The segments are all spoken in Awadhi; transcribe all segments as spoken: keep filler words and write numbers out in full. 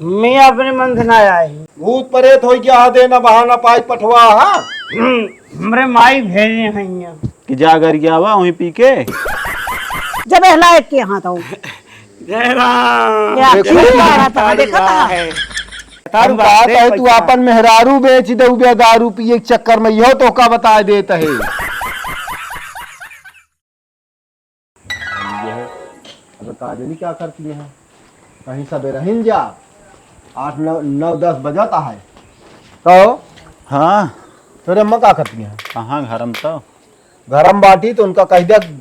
मैं अपने मन से ना आई। भूत प्रेत होइ गया है, देना बहाना पाई पठवा, हाँ? हम्म, हमरे माई भेजे हैं यहाँ। कि जा गरियावा वहीं पी के। जब एहला एक के हाथ आओ। जय राम। या देखो, ठीक कह रहा था, देखा था। है। हम कहत है, तू आपन मेहरारू बेच दे, उबे दारू पिए के चक्कर में, इहो तोहका बताए देत है। ये है। अब का जानी क्या करती हैं, कहीं सबेरहिन जा, आठ, नौ, नौ, दस बजत है। कहो। हाँ। तोरे अम्मा का करती हैं? कहाँ, घरम तो। घरम बाटी तो उनका कह दे,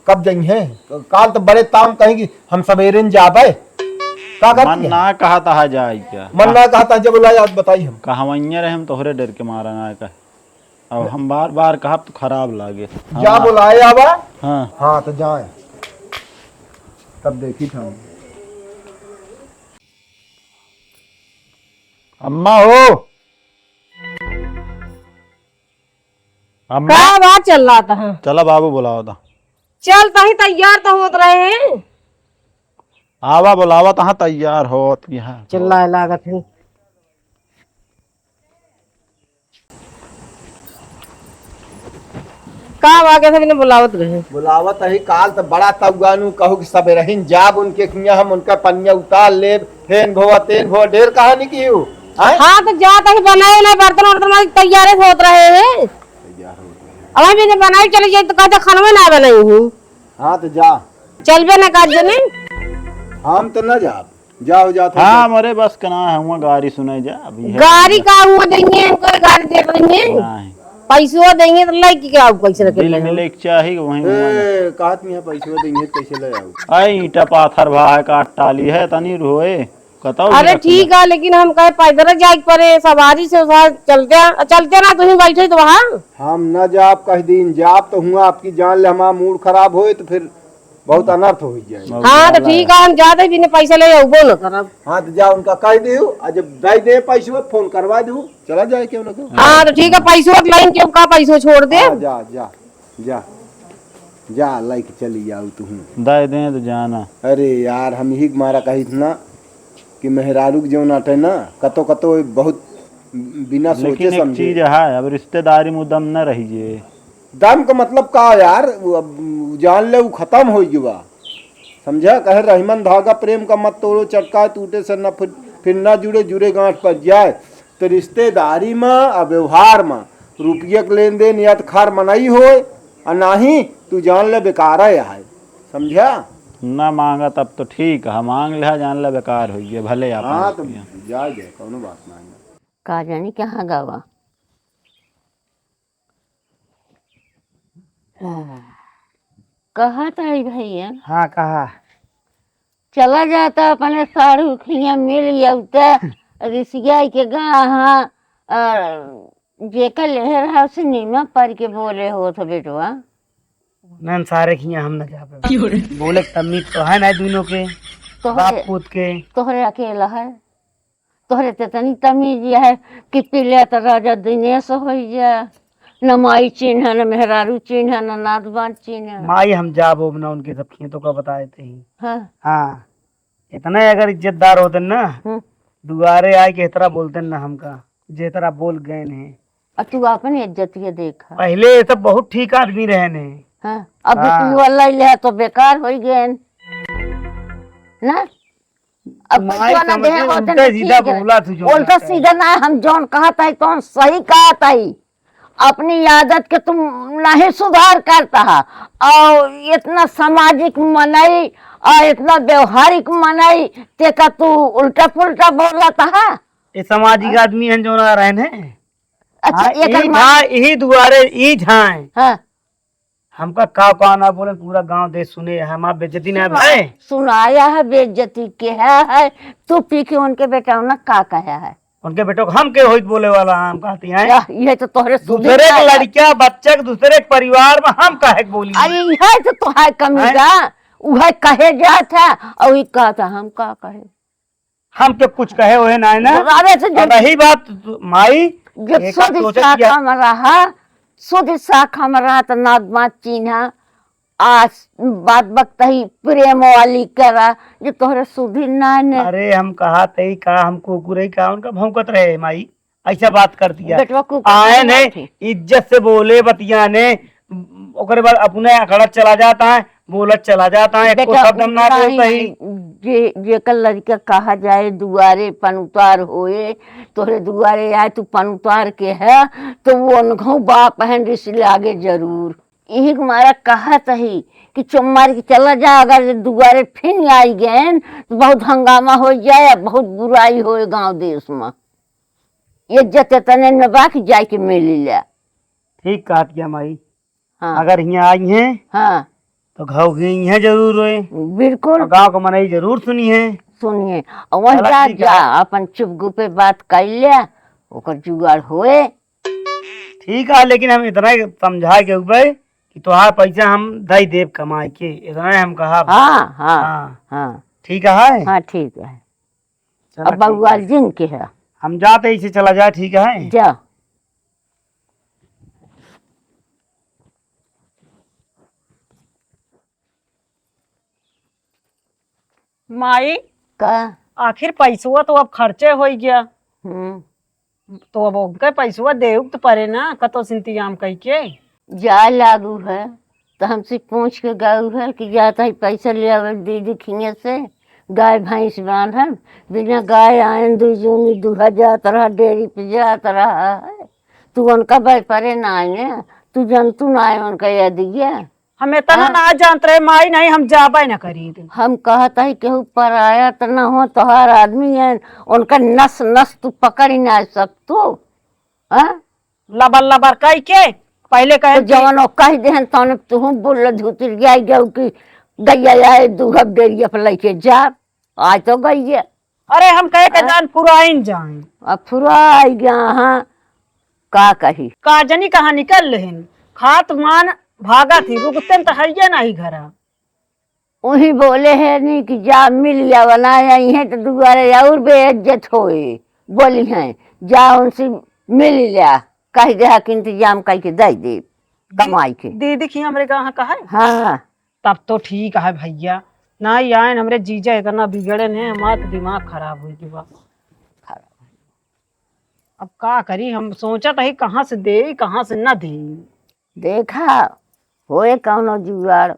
कब जइहैं? काल तो बड़े ताम कहीं कि हम सबेरे न जाबे। का करती मन हैं? ना कहत है जाए क्या? मन ना कहत है, जब बुलाए आज बताई हम। कहवइया रहे हम तोहरे डर के मारा ना कहे। अब हम बार बार कहब तो खराब लागे। जा हाँ। बुलाए आवा। हाँ। हाँ, तो जाए। तब देखी था। अम्मा हो। अम्मा। का बात चल रहा था? चला बाबू बुलावा था। चल, तहीं तैयार तो होत रहे हैं। आवा बुलावा, तहाँ तैयार होत यहाँ। चिल्लाए लागत है। का बा, कैसे बिना बुलावत रहे? बुलावत ही काल त बड़ा तउआनू कहू कि सबेरहिन जाब उनके किया, हम उनका पनिया उतार लेब, हेन भोवा, तेन भोवा, ढेर कहानी की हूँ। आय? हाँ, तो जा तक बनाए ना, बर्तन वर्तन माज तैयारे से होत रहे हैं। तैयार होत रहे। अब हम इन्हें बनाए चले जाए तो कहते खाना में ना बनाई हूँ। हाँ, तो जा। चलबे ना कर जने। हम तो ना जाब। जाओ, जाओ, हाँ, जाओ। हमरे बस के ना है, हुआ गारी सुनाई जा, अभी है। गारी का हुआ देंगे, हमको गारी दे देंगे। नहीं। पैसो देंगे तो लइके के आऊ, कैसे रखे बिल ले मिले के चाही, वहीं हुआ ना। ए, कहत नहीं है, पैसो देंगे, कैसे ले आऊ? आई ईंटा पाथर भा है, काट टाली है, तनी रोए, कतौ अरे नहीं ठीक है, लेकिन हम कहे पैदल जाए के पड़े, सवारी से उसार चलते, चलते ना, तुहीं बैठे तो वहाँ। हम ना जाब, कह दिन जाब तो हुआ आपकी जान ले, हमारा मूड खराब होए तो फिर बहुत अनर्थ हो जाए। बहुत हाँ, तो ज्यादा ठीक है, हम जाते बिना पैसा ले अउबो न करब। हाँ, तो जा उनका कह देहु, आ जब दे दे पैसवा, फोन करवा देहु, चला जाए क्यों ना क्यों। हाँ, तो ठीक है, पैसो लाइन के का पैसो छोड़ दे। हाँ, जा, जा, जा, जा, लाइके चली जाऊ तू। दे दे तो जाना। अरे यार, हम यही मारा कही थी ना कि मेहरारू के जौन आटे ना, कतो कतो बहुत बिना सोचे लेकिन एक समझे। चीज है, अब रिश्तेदारी में दम न रही जे। दम का मतलब का यार? वो अब जान ले, वो खतम होइ गवा। समझा? कहे, "रहीमन धागा प्रेम का मत तोड़ो, चटकाए टूटे से न फिर, फिर न जुड़े, जुड़े गांठ पर जाए।" तो रिश्तेदारी में आ व्यवहार में रुपये के लेन देन या तो खार मनई होए, आ नाही तू जान ले बेकार है। समझा? ना मांगा तब तो ठीक है, मांग ले जान ले बेकार होइ गया, भले आप हाँ, तो रुपया। जा गए, कौनो बात ना है। का जानी कहाँ गवा। कहत है भैया। हाँ, कहा। चला जाता अपने साढ़ू खिया मिल जाता, रिसिया के गा, हाँ, अ, जेकर लेहे रहा से नीमक पर के बोले होत बेटवा। नन सारे खिया हम न जा पावे। बोले के तमीज तो है ना दोनों के, तोहरे, बाप पूत के। तोहरे अकेला है। तोहरे त तनी तमीज है कि पीले त राजा दिनेश होइ जा, न माई चिन्ह, न मेहरारू चिन्ह, न नाद बांध चिन्ह। माई हम जाबो ना उनके सब खेतों का बताए थे ही। हाँ। हाँ, इतना अगर इज्जतदार होते ना, हम्म। दुआरे आए के इतना बोलते ना हमका, जे इतना बोल गए नहीं। और तू अपने इज्जत के देखा। पहले ये सब बहुत ठीक आदमी रहे ने। हाँ, अब हाँ। ये वाला ले तो बेकार हो गए ना। अब माई पैसवा ना समझे, देहे होत उल्टा न सीधा ठीक है। बोला तू जो उल्टा बात है। सीधा ना, हम जौन कहत है, तौन सही कहत है। अपनी आदत के तुम नहीं सुधार करता है। और इतना सामाजिक मनई और इतना व्यवहारिक मनई, तेका तू उल्टा पुल्टा बोलत है। ये सामाजिक हाँ? आदमी हैं जो ना रहन है। अच्छा, हाँ, एकर यही मान- था, यही दुआरे, यही झाए। हाँ। हमका का, का ना बोले, पूरा गांव देश सुने, हमार बेइज्जती ना सुना-, भाई। सुनाया है बेइज्जती के है, है। तू पी के उनके बेटा ना का कहा है? उनके बेटो को हम के होइत बोले वाला हम कहती हैं? यह, यह तो तोहरे सुधे दूसरे के ना है। लड़किया, बच्चा के दूसरे के परिवार में हम काहे के बोली? अरे, यह तो तोहार कमी हैं? का, वह कहे जात है और ये कहता हम का कहे? हम तो कुछ कहे हुए ना है ना। अरे तो अब जो, रही बात माई, जो एक शुद्ध सोचे कि शाखा में रहा, शुद्ध शाखा में रहा तो नाद बात चिन्हा, आस-, बात बकतही प्रेम वाली करा, जो तोहरे सुधी ना ने। अरे, हम कहा तई का, हम कुकुरई का, उनका भौंकत रहे माई, ऐसा बात कर दिया। बेटवा कुकुर आए नहीं ने, बात है। इज्जत से बोले बतिया ने, ओकरे बाद अपने अखड़त चला जाता है, बोलत चला जाता है, एको बेटा, शब्द हम ना नहीं, बोलता ही। नहीं, जे, जेकर लड़का कहा जाए दुआरे पनउतार होए, तोहरे दुआरे आए तू पनउतार के है, तो वो उनखो बाप हैं रिस लागे जरूर। यही के मारा कहत ही कि चुप मार के चला जा, अगर दुआरे फिर आई गए तो बहुत हंगामा हो जाए, बहुत बुराई होए गांव देश में। इज्जत एतने में बा कि जाए के मिली ले। ठीक कहत गया माई। हाँ। अगर हियाँ आई हैं, हाँ। तो घाव हियाँ जरूर होए। बिल्कुल। और गाँव के मनई जरूर सुनी है। सुनिए, और वहीं चला जा, ठीक जा, है। अपन चुपगुपे बात कर ले, ओकर जुगाड़ होए। ठीक है, लेकिन हम इतना ही समझा के उबे कि तोहार पैसा हम दई देब कमाई के, इतना ही हम कहा। हाँ, हाँ, हाँ। हाँ। ठीक है? हाँ, ठीक है। चला, अब ठीक बउआ है। जिन के है। हम जाते ही से चला जाए, ठीक है? जा। माई, का? आखिर पैसवा तो अब खर्चे होइ गया। हम्म। तो अब उनके पैसवा देउ तो परे ना, कतो से इंतजाम कइके। जाए लागू है, तो हमसे पूछ के गऊ है कि जात है पैसा ले आवे दीदी खिए से, गाय भैंस बांधब। बिना गाय आयन दू जूनी दूहा जात रहा, डेयरी पे जात रहा है। तू उनका व्यापारे ना आए, तू जनतू ना आए उनका याद गया। हम इतना हाँ। ना जानत रहे, माई, नहीं, हम जाबे ना करी। हम कहत हई, केहू पराया त न हो, तोहार आदमी है, उनका नस नस तू पकड़ी ना सकतू, हाँ? लबर लबर कह के, पहिले कहे तो कि जवन वो कह देहन, तौने तुहूँ बोल धुतिर जाई जाऊ कि गैया आए, दूहब डेरिया पर लेके जा, आज तो गई है। अरे, हम कहे के हाँ। जान फुराइन जाए। अब फुराई गया, हाँ, का कही? का जनी कहाँ निकल लेहिन, खात मान भागत ही, रुकते न तो हइये नहीं घरा। वही बोले है नी कि जा मिल जावा, ना आई है तो दुआरे और बेइज्जत होए। बोली हैं, जा उनसे मिल लिया, कह दे कि इंतजाम करके दे दे, कमाई के। दीदी की हमरे कहाँ का है? हाँ। तब तो ठीक है भैया, ना आयन, हमरे जीजा इतना बिगड़न है, हमार तो दिमाग खराब होइ गवा। अब का करी, हम सोचत ही कहाँ से देई, कहाँ से ना देई। देखा, होए कौनो जुगाड़।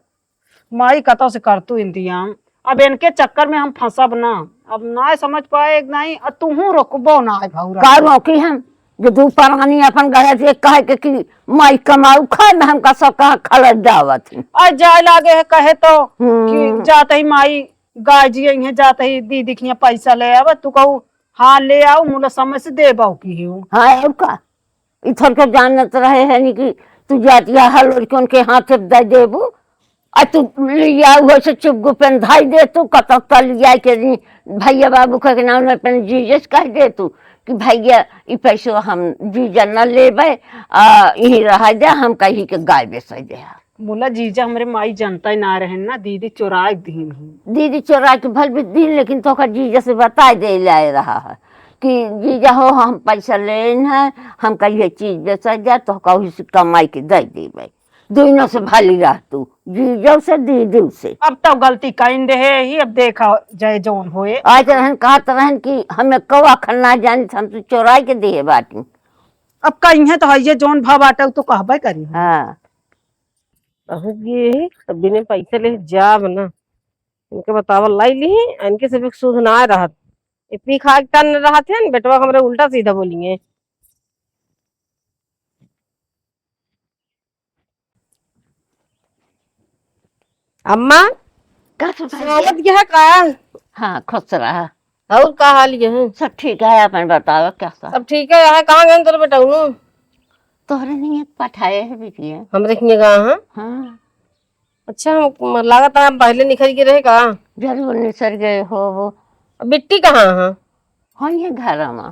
माई, कतौ से करतू इंतजाम, अब इनके चक्कर में हम फंसब ना, अब ना समझ पाए, नहीं, अब तुहूँ रोकबो ना है भौरा। का रोकी हम? जो दू प्राणी अपन गए थे, कहे के कि माई कमाऊ खाए में हमका सब कहाँ खलत जावत है। आ जाए लागे है कहे तो हम्म। कि जात ही माई गाय जी आई है, जात ही दीदी खिया पैसा ले आवे, तू कहू हाँ ले आऊ, मुला समय से देबो की ही। हाँ, और का? इथर के जानत रहे है नी कि तू जातिया हल लड़कन के हाथे दे देबू, आ तू लिया हुआ से चुप गुपेन धाई दे तू, कतौ तलिया के नी, भैया बाबू के नाम में अपन जीजस कह दे तू कि भैया, ई पैसो हम जीजा न लेबे, आ, यहीं रहा जा, हम कहीं के गाय बेच दे। बोला, जीजा हमरे माई जनता ही ना रहन ना, दीदी चोराए दीन ही। दीदी चोराए के भल भी दीन, लेकिन तोका जीजा से बताए दे लाए रहा है कि जीजा हो, हम पैसा लेन है, हम कहिए चीज बेचा जा, तोका उसी कमाई के दे देबे। दोनों से भली रह तू, जीजो से, दीदी से। अब तो गलती कइन रहे ही, अब देखा जाए जौन होए। आज रहन कहत रहन कि हमें कौआ खन्ना जानी, हम तो चोराए के देहे बाटी। अब कहीं है तो है, ये जौन भाव बाटे, उ तो कहबे करी। हाँ। अहू ये, अब बिना पैसे ले जाब ना। इनके बतावल लाई ली, इनके से भी सुध ना रहत। ये पी खा के तन रहत है, बेटवा हमरे उल्टा सीधा बोलिए। अम्मा, का सुनाई सोवत गया का? हाँ, खुश रहा। और का हाल ये है? सब ठीक है, अपन बताओ कैसा? सब ठीक है, यहाँ कहाँ गए तेरे बेटौनो? तोहरे नहीं पठाए है बिटिया। हमरे किए गए हैं? हाँ। अच्छा, हम लागत है हम पहले निकल के रहे का? जरूर निसर गए हो वो। अब बिट्टी कहाँ है? हाँ, ये घर में।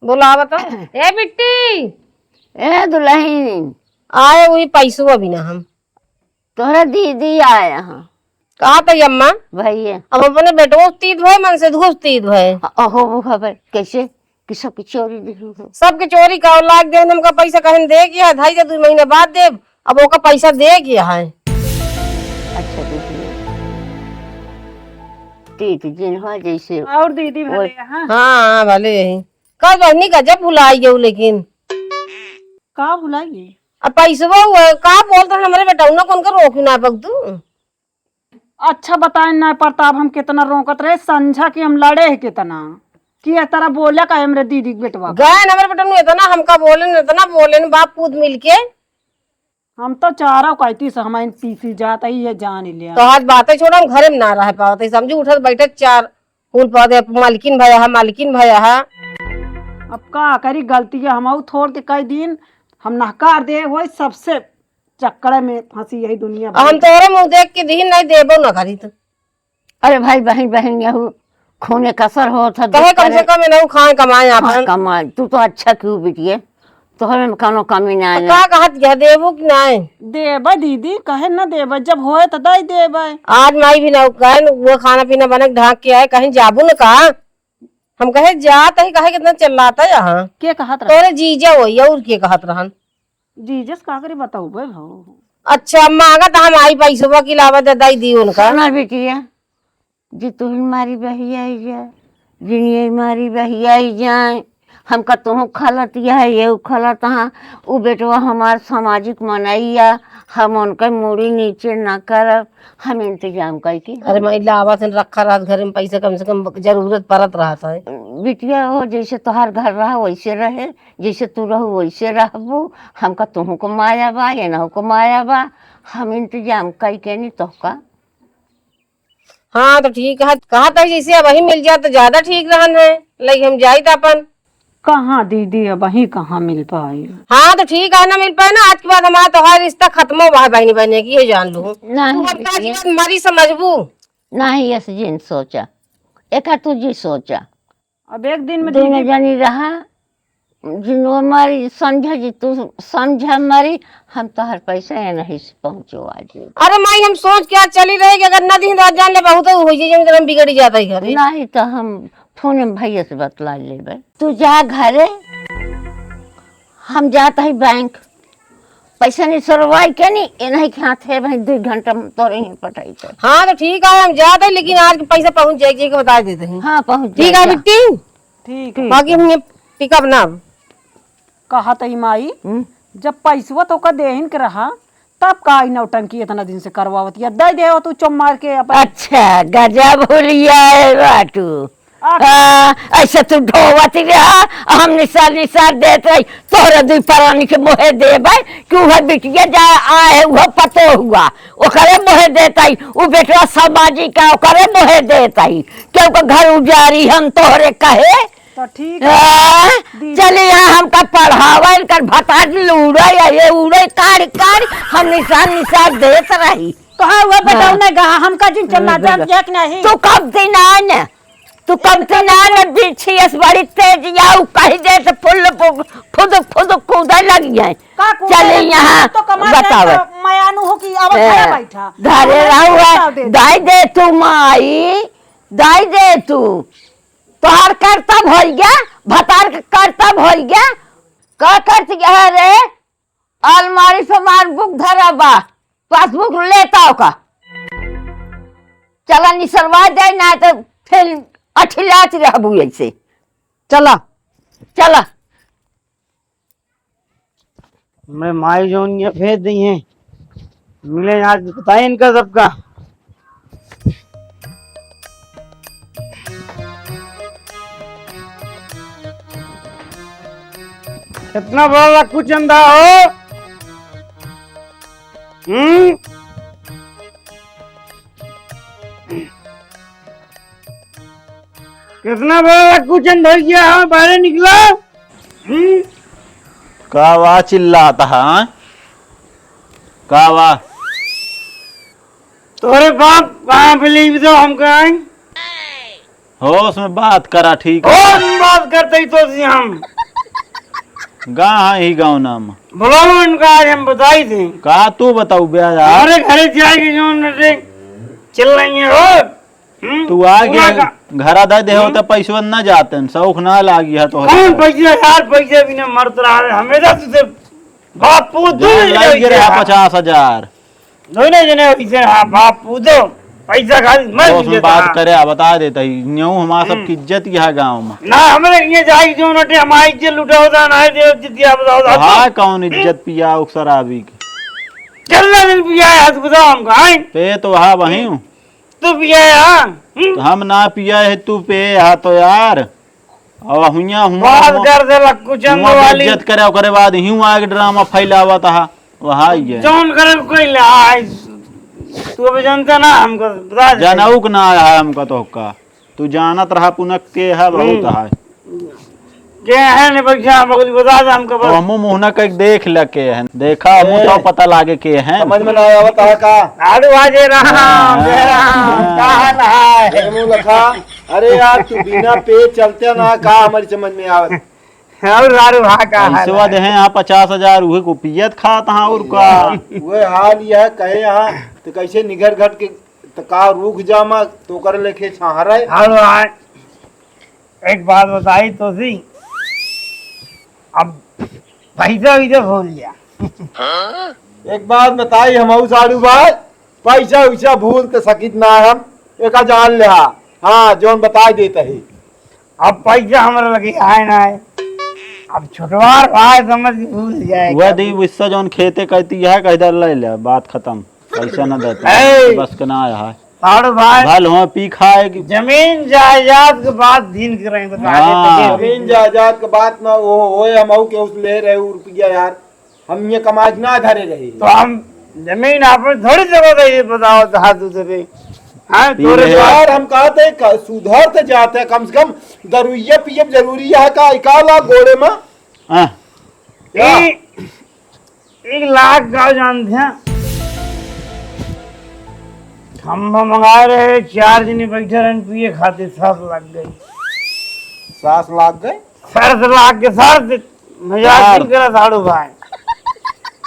बोला बता। ए बिट्टी। ए दुल्हन। आए वही पैसवा बिना हम। तोहरा दीदी आए हैं। कहा था अम्मा? भैया। अब अपने बेटवा तीत भय, मन से धूप तीत भय। अहो, वो खबर कैसे? कि सबके चोरी दिहू हो। सबके चोरी का लाग दे, हमका पैसा कहन दे गया, ढाई से दो महीने बाद देब, अब ओका पैसा दे गया है। तीत जिन हो जैसे। और दीदी भले वो हाँ। हाँ, हाँ, भले यही। कल बहनी गजब भुलाई गयो लेकिन। का भुलाई? अब पैसवा हुआ, का बोलत रहन हमरे बेटौना को, उनका रोक ना पक तू। अच्छा बताए ना प्रताप, हम कितना रोकत रहे, संझा के हम लड़े है कितना, कि ये तरह बोले का हमरे दीदी के बेटवा। गए न हमरे बेटौना इतना हमका बोले न, इतना बोले न बाप पूत मिलके। हम तो चारों कहती से हमारे पीसी जात ही है, जान ही लिया। तो आज बातें छोड़ा, हम घरे में ना रह पावत है, समझी उठत बैठत चार फूल पौधे, मालकिन भया है, मालकिन भया है। अब का करी, गलती है, हम थोड़ के कई दिन हम नहकार दे होई, सबसे चक्कर में फंसी यही दुनिया अब हम भर। तोहरे मुंह देख के दीन नहीं देबो ना करी तो। अरे भाई, बहन, बहन, यहू खूने कसर होत है, कहे दुख कम से करे। कम इनहू खाए कमाए हाँ, आपन। कमाए। तू तो अच्छा क्यों बिटिए, तोहरे में कौनो कमी ना तो है। का कहत यह देबू कि नहीं? देबे दीदी, कहे न देबे, जब होए तो दई देबे। आज माई भी ना कहे न, वो खाना पीना बने ढाक के आए, कहीं जाबू न का? हम कहे जात ही, कहे कितना चिल्लाता यहाँ। के कहत रहा? तोरे जीजा होई, और के कहत रहन? जीजस का करी बताऊ बे भाऊ। अच्छा, मांगा तो हम आई पैसवा की लावा दे, दई दी उनका। सुना बिटिया, जी तू ही मारी बहिया आई जा, जिनिया मारी बहिया आई जाए, हमका तुहू खलत यह, ये खलत हाँ, उ बेटवा हमार सामाजिक मनैया, हम उनके मूड़ी नीचे ना करब, हम इंतजाम कई के। अरे माई, लावा से रखा रहत घर में पैसा, कम से कम जरूरत पड़त रहत है। बिटिया हो, जैसे तोहार घर रहा वैसे रहे, जैसे तू रहू वैसे रहबू, हमका तुहू को माया बा, ये नहू को माया बा, हम इंतजाम कई के नी तोहका। हाँ, तो ठीक है, कहा था जैसे अब वही मिल जात तो ज्यादा ठीक रहन है, लई हम जाइत अपन। कहाँ दीदी, अब वही कहाँ मिल पाई? हाँ, तो ठीक है, ना मिल पाए ना, आज के बाद हमारा तोहार रिश्ता खत्म हुआ है बहनी बहनी की, ये जान लू। नहीं तू हमका आज बिटिया। के बाद मरी समझबू। नहीं, ऐसे जिन सोचा, एक तू जी सोचा। अब एक दिन में दोनों दीदी जनी रहा, जिनो मरी समझा जी, तू समझा मरी, हम तोहर पैसा ये नहीं से पहुँचो आज। अरे माई, हम सोच के आज चली रहे कि अगर ना दिन रात जान ले बहुत हो जाए, जब हम बिगड़ जाता है घर। नहीं तो हम फोन में भैया से बतला लेबे। तू जा घरे, हम जात है बैंक, पैसा निसरवाई के नी, ए नहीं के हाथ है भाई, दो घंटा में तोरे ही पटाई तो। हाँ तो ठीक है, हम जात है, लेकिन आज के पैसा पहुँच जाए, ये के बता देते हैं। हाँ, पहुँच ठीक है जाए। बिट्टी, ठीक है। बाकी हम ये पिकअप ना। कहा तई माई, हम्म। जब पैसवा तो का देहिन के रहा, तब का ई नौटंकी इतना दिन से करवावत या? दे दे तू चुम मार के अपन। अच्छा, गजब होलिया है बाटू। आ। हाँ, ऐसे तू ढोवत रहा, हम निसार निसार देत रही, तोहरे दुई परानी के मोहे देबै, कि उहे बिटिया जा आए, उहे पतो हुआ, ओकरे मोहे देत आई, उ बेटवा सामाजिक का, ओकरे मोहे देत आई, केहू के घर उजारी हम तोहरे कहे? तो ठीक है, हाँ, दीदी। चली यहाँ हमका पढ़ावे, इनकर भतार उड़े, या ये उड़े, काढ़ काढ़, हम निसार निसार देत रही। तो हाँ, वो बेटा हाँ। उन्हें कहा, हमका जिन चलना हाँ, जान बिल्कुल। एक नहीं। तू कब दिन आने? तू कब दिन आने? बिछियस बड़ी तेज, या उ कही दे तो फुल फुद फुद कूदे लगी है। का कूदे चले लगी? यहाँ तो कमा बतावे। तो मयानू हो कि अब ए, घरे बैठा। घरे हमारे रहू को है। बताओ दे। दाई दे तू माई, दाई दे तू। तोहार करतब होई गया, भतार के करतब होई गया। का करत गया रे? अलमारी पे हमार बुक धरा बा, पासबुक लेता ओका। चला निसरवा जाए, ना तो फिर अठिलात रहबू ऐसे। चला, चला। मैं माई जौन ये भेज दी है, मिले आज बताए इनका सबका। कितना बड़ा लक्कू चंदा हो? हम्म? कितना बड़ा लक्कू चंद हो गया हो, बाहर निकलो। हम्म? का वा चिल्लाता है, हाँ? का वा? तोरे बाप कहाँ पे ले दो हमका, हाँ? होश में बात करा, ठीक है? होश में बात करते ही तो सी हम। गा हाँ ही गाँव नाम। बुलाओ इनका, आज हम बताई थे। का तू बताऊ बे यार? हमारे घरे जाए के जो नटे चिल्लाइए हो। हम्म? तू आके पूरा का घरा दे दे हो हम्म? तो पैसवा ना जाते हैं, शौक ना लागी है तो। कौन पैसा यार, पैसा बिना मरत रहा है, हमेशा तुझे बाप पूत दो जान जने लाग वैसे गया रहा। पचास हजार। दोनों जने वैसे रहा, बाप पूत दो। पैसा खाली मैं वो उसमें बात करे, आ, बता देता ही, न्यू हमारा सबकी इज्जत यह गाँव में। ना, हमरे ये जाए जो नटे, हमारी इज्जत लुटाओ दा, ना दे इज्जत या बताओ दा। हाँ, कौन इज्जत पिया उक शराबी की? चल ना दिन पिया है, तू बताओ हमको, हैं? पे तो वहाँ वहीं हूँ। तू पिया है, हाँ? हम्म? तो हम ना पिया है, तू पे, हाँ तो यार। अब हुइया हुआ बात हुआ- कर दे लक्कू चंद हुआ वाली। इज्जत करे, ओकरे बाद हिउ आके ड्रामा फैलावत हा, वहा ही है। जौन करे कोई ले, आ, तू अभी जानता ना हमको, बता दे। जनऊ के ना है हमका तो का। तू जानत रहा पुनक के है, बहुत हम्म। है। के है ने बच्चा, हम कुछ बता दे हमको बस। तो हमो मुहना कइके देख ले के है। देखा, हमो ए। तो पता लागे के है। समझ में ना आवत है का? साढ़ू भाई, जय राम, हाँ, जय राम, हाँ। का हाल है? ए मुँह लखा, अरे यार, तू बिना पे चलते ना, का हमारी समझ में आवत? और साढ़ू भा का हाल पैसवा है? दे हैं यहाँ पचास हजार, उहे को पियत खात हाँ और का? उहे हाल यह कहे यहाँ, तो कैसे निगर घट के, तो का रुक जा मा, तो कर लेके छाहरा है। साढ़ू भाई, एक बात बताई तो सी, अब पैसा वैसा भूल जा। एक बात बताई, हम साढ़ू भाई, पैसा वैसा भूल तो सकित ना हम, एका जान ले हा। हाँ, जौन बताई देता ही। अब पैसा हमरा लगे आए ना आए, अब छोटवार भाई समझ के भूल जाए। वह दी, इससे जौन खेते कहती है, कह दे ले ले, बात खत्म, पैसा ना देते, ए! बस के ना आया है। साढ़ू भाई, भल हो पी खाए कि जमीन जायदाद के बात दिन के रहे, बता हाँ। देते हैं। जमीन जायदाद के बात ना, वो होए, हम आऊ के उस ले रहे उ रुपया यार, हम ये कमाज ना धरे रहे। तो हम जमीन आपन थोड़ी जगह दे, ये बताओ, तो हाथ उधर पे। हाँ, पी तोरे ले। यार, हम कहते हैं, क-, सुधर तो जाते हैं, कम से कम दरुइया पियब जरूरी है का? इका ला गोड़े में? हाँ। क्या? ई एक लाख का जानते हैं, खंभा मंगाए रहे, चार दिन बैठे रहन पिए खातिर, सास लाग गई। सास लाग गई? सास लाग के सास मजाक यार। नहीं करा साढ़ू भाई।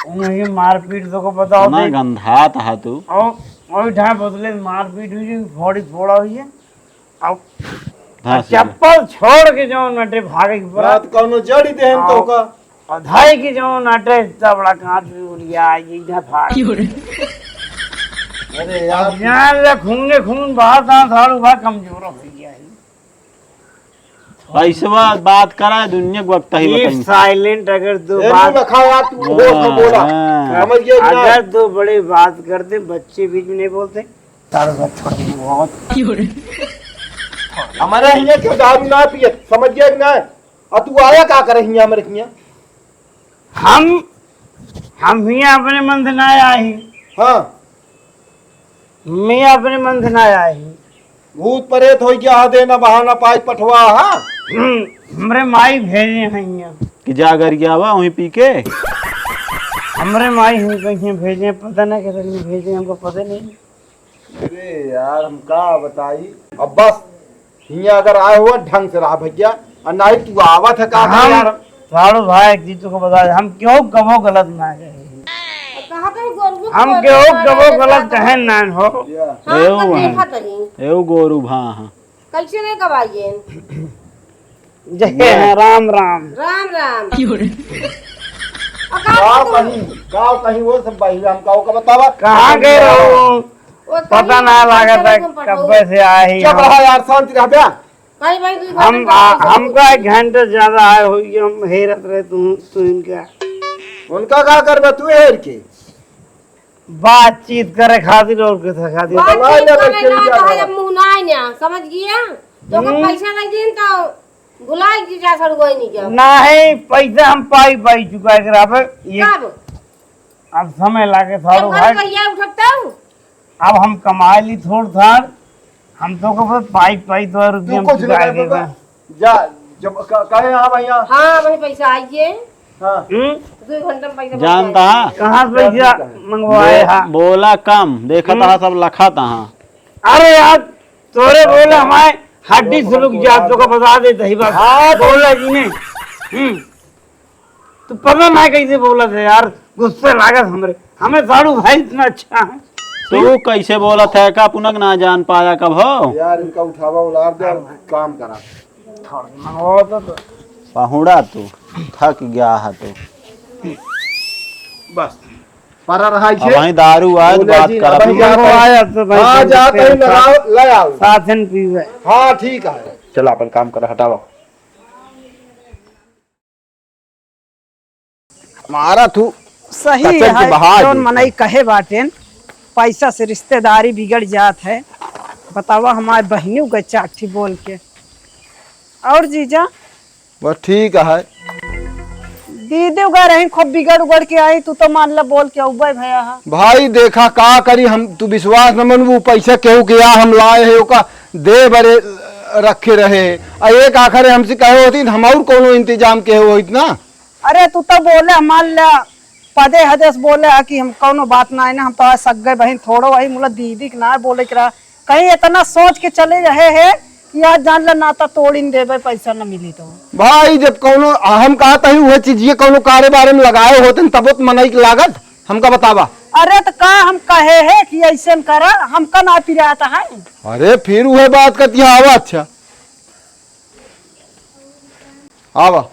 उन्हें मारपीट तो को बताओ ना, दे। गंधात हा तू। और, और ढाई बोतले मारपीट हुई, फोड़ी फोड़ा हुई है। अब हाँ, सही है। चप्पल छोड़ के जौन नटे भागे के पड़ा। रात कौनो जड़ी देहन तो हाँ। का। और धाई के जौन नटे इतना बड़ा कांच भी उड़ गया, ये इधर भाग। क्यों रे? अरे यार। अब जान ले खून ने खून बहा था, साढ़ू भाई कमजोर हो गया है। पैसवा बात करा, दुनिया के वक्त ही ये बताई। Silent अगर दो ए, बात मुंह रखा यार, तू हाँ, बोल ना बोला। हाँ। समझ गया कि ना? अगर दो बड़े बात करते, बच्चे बीच में नहीं बोलते। तार बात छोड़ दे, बहुत। हमारे हियाँ क्यों दारू ना पिए, समझ गया कि ना? और तू आया का करे हियाँ हमारे हियाँ? हम, हम हियाँ अपने मन से ना आए ही। हाँ। मैं अपने मन से ना आए ही। भूत प्रेत होइ गया, दे ना बहाना पाई पठवा, हाँ? हम्म, हमरे माई भेजे हैं हियाँ। कि जा गरियावा वहीं पी के? हमरे माई हम कहीं भेजे, पता ना किधर भेजे, हमको पता नहीं। अरे यार, हम का बताई? अब बस, हियाँ अगर आए हो, ढंग से रहा भैया, और नहीं तू आवत है का हम यार? साढ़ू भाई, एक चीज तुमको बता दे, हम क्यों कबो गलत ना कहे। कहाँ पे गोरू हम को क्यों मारा कबो है, गलत कहाँ कहे ना हो। या। हाँ, एऊ तो हैं। देखा तनी। एऊ गोरू भा हाँ। कैसे नहीं गवाइए? जय राम राम। राम राम। क्यों रे? और का का बोलते कहीं, हैं? का कहीं वो सब भाई, हम का का बतावा? कहाँ गए रहो? वो पता कहीं ना लागत है, कब से आए ही चुप हम। रहा यार, शांति रह बे। कहीं भाई, तू हम, बात आ, नहीं हमका एक घंटा ज्यादा आए हो, ये हम हेरत रहे तू, तू इनका। उनका का करबे तू हेर के? बातचीत करे खातिर और किसे खातिर? बातचीत बोला ले, करे बच्चे ना, भी तो है, जाना। अब मुँह ना आए ना, समझ गया? तो का हम्म। पैसा नहीं देन तो भुला जी जा सड़ुआ नहीं क्या? नहीं, पैसा हम पाई, पाई चुका है, अगर आप ये कब? अब समय लागे जब साढ़ू घर भाई। भैया उठता हूँ। अब हम कमाए ली थोड़ थाड़, हम तो को बस पाई पाई तो रुपया तू हम कुछ चुकाए नहीं देबा। करता। जा, जब क-, कहे हाँ भैया। हाँ, भाई पैसा आइए। हाँ। हम्म? दो घंटा में पैसा जानता पहुंचा है? कहाँ से पैसा जानता है। मंगवाए बो-, हा? बोला कम, देखा हम्म। तहा सब लखा तहा। अरे यार, तोरे बोले हमारे हड्डी सुलुक जा, तो को बता दे दही बस। हाँ, तो बोला जी ने। हम्म। तू पता ना कैसे बोला था यार, गुस्से लागत हमरे। हमें साढ़ू भाई इतना अच्छा है। तू कैसे बोला था का पुनक ना जान पाया कब हो? यार इनका उठावा उलार दे, काम करा। थोड़ी मंगवाओ तो, तो। पहुड़ा तू, थक गया है तू। बस। परा रहा अब छे। वहीं दारू आए तो बोले बात जी, करब। अबहीं जात है। आया तो भाई हाँ, जात है, लगाओ, ले आओ। साथ में पीवे। हाँ, ठीक है। चल, अपन काम कर, हटावा। मारा तू सही कचर के है, बहा जौन दे। मनई कहे बाटेन, पैसा से रिश्तेदारी बिगड़ जात है। बतावा, हमारे बहिनी गए चार ठी बोल के। और जीजा? बस ठीक है। दीदी उगा रही, खूब बिगड़ उगड़ के आई, तू तो मान ला बोल के उबे भया हा। भाई देखा का करी हम, तू विश्वास न मनबू, पैसा केहू के या हम लाए है, ओका दे बरे रखे रहे। आ एक आखरे हमसे कहे होती त हम और कौनो इंतजाम केहू होइत ना। अरे तू तो बोले, मान ला पदे हदे से बोले हा कि हम कौनो बात ना है ना, हम तो आज सग्गे बहिन थोड़ो वही मुला दीदी के ना बोले के रहा। कहीं इतना सोच के चले रहे है कि आज जान ला नाता तोड़िन देबे, पैसा न मिली तो। भाई जब कौनो हम कहत ही उहे चीज ये कौनो कारे बारे में लगाए होते न तब तो मनई के लागत हमका बतावा। अरे तो का हम कहे है कि ऐसे न करा, हमका ना पिरात है। अरे फिर उहे बात करती है, आवा अच्छा। आवा।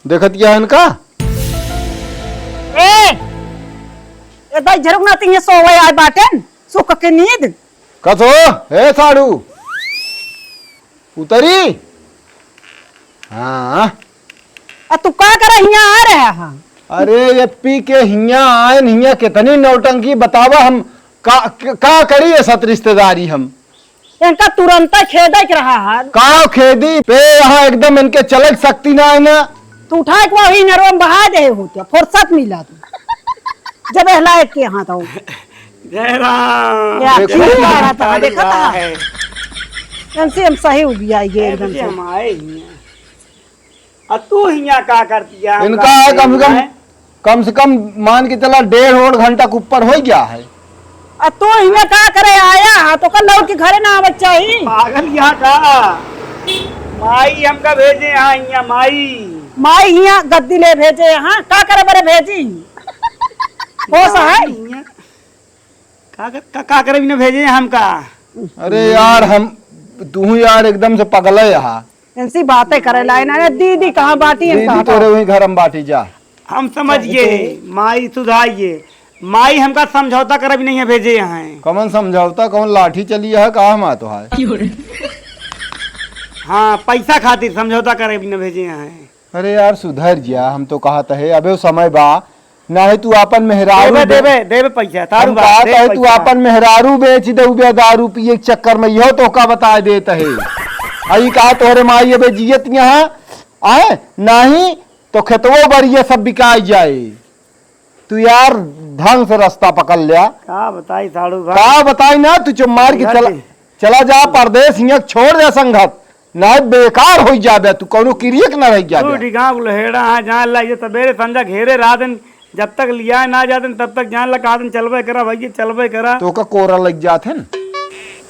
देखत क्या है इनका? ए, ए दाई झरुक ना तिहे सोवे आए बाटेन, सुख के नींद। कथो, ए साड़ू, उतरी? हाँ। आ तू का करे हियाँ आ रहा है? अरे ये पी के हियाँ आए न, हियाँ कितनी नौटंकी बतावा हम का, का करी ये सत रिश्तेदारी हम? इनका तुरंत खेदे के रहा है। का खेदी? पे यहाँ एकदम इनके चले के शक्ति ना है ना। तू उठा के वही नरवा में बहा दे हो, क्या फुर्सत मिला तू? जब एहला एक के हाथ आओ। जय राम। या देखो, ठीक आ रहा था, देखा था? है। इनसे हम सही उबियाई गए ए, एकदम तुझे से। हम आए ही हैं। आ तू हियाँ का करती है? हम इनका का है कम से कम, हैं? कम से कम मान के चला डेढ़ ओढ़ घंटा के ऊपर हो गया है। आ तू हियाँ का करे आया है? तो कल लौट के घरे ना आवे चाही। पागल यहाँ का? माई हमका भेजे यहाँ, यहाँ माई। माई हियाँ गद्दी ले भेजे यहाँ, का करे बरे भेजी? होश है? हियाँ का कर, का, का करे बिना भेजे हमका? अरे यार, हम, तू यार एकदम से पगला है यहाँ। इनसी बातें करे ला, इन्हें दीदी कहाँ बाटी, हम दीदी कहाँ तोरे बाटी? वहीं घर में बाटी जा। हम समझ गए, माई सुधाइए। माई हमका समझौता करे भी नहीं है भेजे यहाँ। कौन समझौता, कौन लाठी चली है, का हम आतो है? हाँ, पैसा खातिर समझौता करे भी न भेजे यहाँ। अरे यार, सुधर जा, हम तो कहत है, अबे समय बा, नाहीं तू आपन मेहरारू देबे, बे-, देबे, देबे पैसा, हम सारू बात, कहत देबे है, तू पैसा। आपन मेहरारू बेच दे, उबे दारू पिए के चक्कर में, इहो तोहका बताए देत है। आ ई कहा तोहरे माई अबे जियत यहाँ, आए, नाहीं तो खेतवो बरिया सब बिकाई जाए। तू यार ढंग से रास्ता पकड़ लिया। का बताई साड़ू भाई? का बताई ना, तू चुप मार के चला, चला जा परदेस, हियाँ छोड़ दे संगत, नाहीं बेकार होई जाबे, तू कौनो किरियक ना रह तू जाबे। ढिगाक लहेड़ा है, जान ला, ये सबेरे संझा घेरे रहा दिन, जब तक लिया ना जाते तब तक जान ला, कहा दिन चलबे करा भाई, ये चलबे करा। तो का कोरा लग जात है न?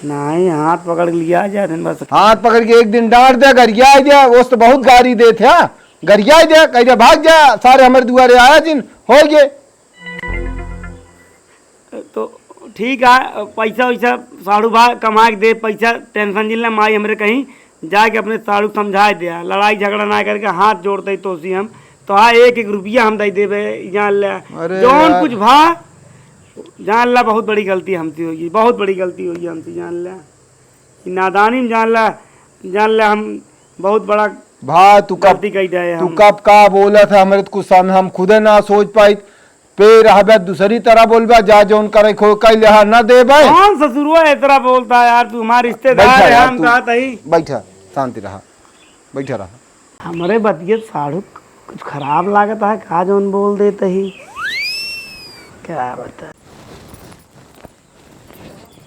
नाहीं, हाथ पकड़ के लिया जाते बस। हाथ पकड़ के एक दिन डांट दे, गरिया दे, वो तो बहुत गारी देत है। गरियाई दे, कह दे, "भाग जा, सारे हमरे दुआरे आया जिन, हो गए।" तो ठीक है, पैसा वैसा साढ़ू भा कमा के दे, पैसा tension जिन ले, माई हमरे कहीं जाके अपने साढ़ू समझाए दे, लड़ाई झगड़ा ना करके हाथ जोड़ते ही तोसी हम, तो हाँ, एक एक रुपया हम दे देबे, जान ले। अरे जौन यार। कुछ भा, जान ला, बहुत बड़ी गलती हमसे होई, बहुत बड़ी गलती होई हमसे, जान ले। ई नादानी में जान ला, जान ला, हम बहुत बड़ा भा, तू कब, गलती कई जाए तू हम। कब का बोला था, हमरे तो कुछ सामने हम खुदे ना सोच पाई। पे रहबे, दूसरी तरह बोलबे, जा जौन करे खो, कई लेहा ना देबे। कौन ससुरुआ इस तरह बोलता है यार, तू हमारा रिश्तेदार बैठा है, यार, हम तू कहा तही। बैठा, शांति रहा, बैठा रहा। हमरे बतिये साढ़ू कुछ खराब लागत है का, जौन बोल देते ही। क्या बता।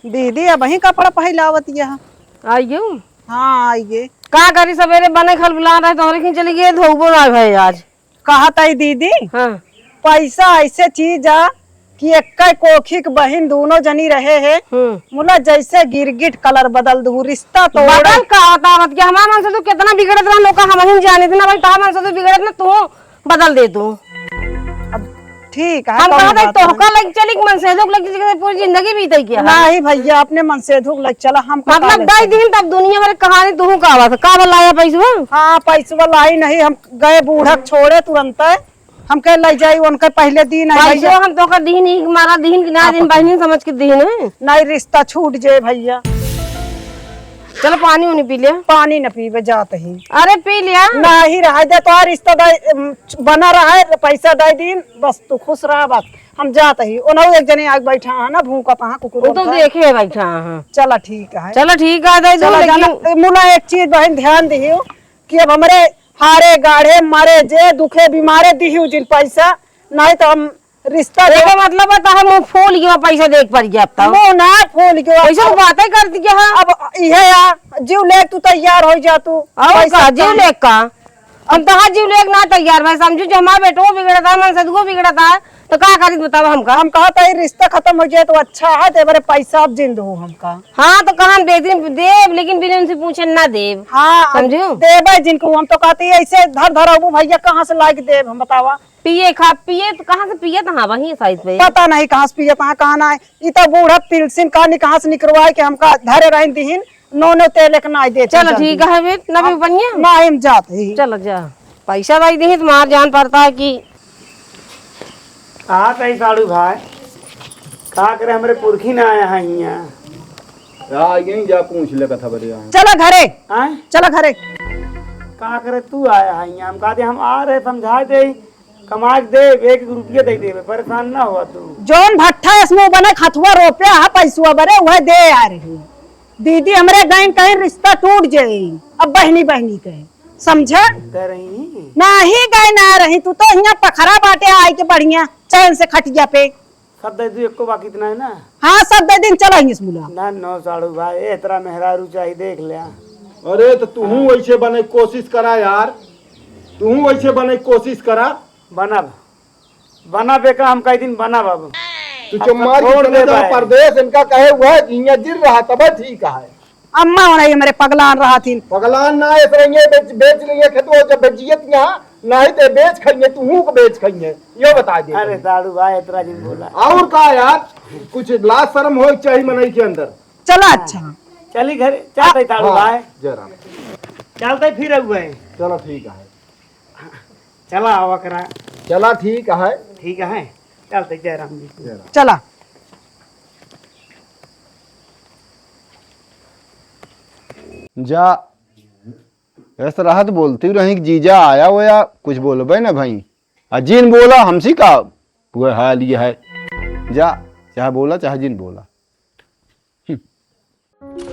दीदी, अबहीं कपड़ा पहिलावत यह। आइयो। हाँ, आइए। का करी, सबेरे बने खल बुला रहे, तोहरे खींच चली गए, धोबो ना भए आज। कहत आई दीदी, हाँ। पैसा ऐसे चीज आ कि एक्के कोखी के बहिन दूनो जनी रहे है, हम्म। मुला जैसे गिरगिट colour बदल दू, रिश्ता तोड़। बदल का होता, बत के हमार मन से तू कितना बिगड़त रहा, लोग का हम ही जाने थे ना भाई, तोहार मन से तू बिगड़त ना, तू बदल दे तू। अब ठीक है, हम कौनो कहत है, बात तोहका नहीं। लग चली कि मनसेधुक लग चली, पूरी जिंदगी बीते क्या है? नहीं भैया, अपने मनसेधुक लग चला, हम मतलब कटा दई लेते। दिन तब दुनिया भर के कहानी तू का बस, का बलाया पैसवा? हाँ, पैसवा लाई नहीं, हम गए बूढ़क छोड़े तुरंत। हमके लइ जाई, उनके पहिले दिन है पैसो भैया। हम तोहका दीन ही मारा दीन कि ना दीन, बहिनी समझ के दीन है। नहीं, रिश्ता छूट जाए भैया। चलो पानी उनी पी ले। पानी न पीबे जात ही। अरे पी लिया। नहीं रहा दे तो रिश्ता दे, बना रहा है, पैसा दे दीन, बस तू खुश रहा बस। हम जात ही। ओनहु एक जने आके बैठा है ना, भूखत है, कुकुर वो तो उनका। देखे बैठा है। चला ठीक है। चला ठीक है, दे दो, चला लेकिन जाना, मुला एक चीज बहन ध्यान दिहियो कि अब हमरे हारे गाढ़े मारे जे दुखे बीमारे दिहियो जिन पैसा, नहीं तो हम रिश्ता एकर मतलब बता है मुंह फूल गया, पैसा देख पर गया अब तो। मुंह ना फूल गया। ऐसे तो बातें करती क्या है? अब इहे या जीव ले तू तैयार हो जा तू। और पैसा का जीव कम। ले का? हम तो हाथ जीव लेके ना तैयार भाई, समझू जो हमारा बेटो बिगड़ा था, मन सदगो बिगड़ा था, तो का करी बताओ हमका? हम कहा था, ये रिश्ता खत्म हो जाए तो अच्छा है, तो एबारे पैसा अब जिन दो हमका। हाँ, तो कहा हम दे दिन देब, लेकिन बिना उनसे पूछे ना देब। हाँ, अब समझू? देबे जिनको हम तो कहते हैं, ऐसे धर धर अबू भैया कहाँ से लाके देब हम बतावा? पिए खा, पिए तो कहाँ से पिए तो हाँ वहीं साइड पे। पता नहीं कहाँ से पिए, कहाँ, कहाँ ना है। ई तो बूढ़ा पिलसिन का नि-, कहाँ से निकरवाए के हमका धरे रहन दिहिन, नो नो तेल एक ना दे। चलो ठीक है, बेट, ना भी बढ़िया। ना हम जात ही। चलो जा, पैसा दे दे तो मार जान पड़ता है कि। कहा कही साड़ू भाई, का करे हमरे पुरखी ना आया है हियाँ। आ गई जा पूछ ले कथा बरे यहाँ। चलो घरे। आए? चलो घरे। का करे तू आया है हियाँ? हम कहते हम आ रहे समझा दे, कमा के दे, एक एक रुपया दे देबे, परेशान ना हुआ तू। जौन भट्ठा इसमें बने खथुआ रोपे हा पैसुआ बरे, वह दे आ रही। दीदी हमरे गइन कहीं रिश्ता टूट जाई, अब बहनी बहनी कहे, समझे? दे रही। नाही गए ना रही, तू तो हियाँ पखरा बाटे आई के बढ़िया चैन से खटिया पे। सब दे दू, एको बाकी इतना है ना? हाँ, सब दे दिन, चला हियाँ से मुला। ना, नो साड़ू भाई, ए, तेरा मेहरारू चाही, देख ले। अरे, तो तू वैसे बने कोशिश करा यार, तू वैसे बने कोशिश करा। बनब, बनब, एका हम कई दिन बनब अब। तू अब चुम्मा छोड़ दे जितने दिन भाई। परदेश इनका कहे हुआ है, हियाँ जिन रहा तब ठीक है। अम्मा होना ही हमरे पगलान रहा थी। पगलान ना, इस रही है, बेच, बेच रही है खेतवा, जब बेचियत यहाँ, नहीं तो बेच खाइए, तू हूँ को बेच खाइए, यो बता दे अरे तनी। साड़ू भाई, इतना जिन बोला। और का यार, कुछ लाज शर्म हो चाहिए मनई के अंदर। चला अच्छा। चली घरे, चलते साड़ू हाँ, भाई। जय राम। चलते फिर हुए। चलो ठीक है। चला आवा करा। चला ठीक है। ठीक है, चलते जय राम जी। जय राम। चला। जा, ऐसा रहत बोलती रही कि जीजा आया होया, कुछ बोलबे ना भाई। आ जिन बोला हमसे का, वो हाल ये है। जा, चाहे बोला, चाहे जिन बोला। हम्म।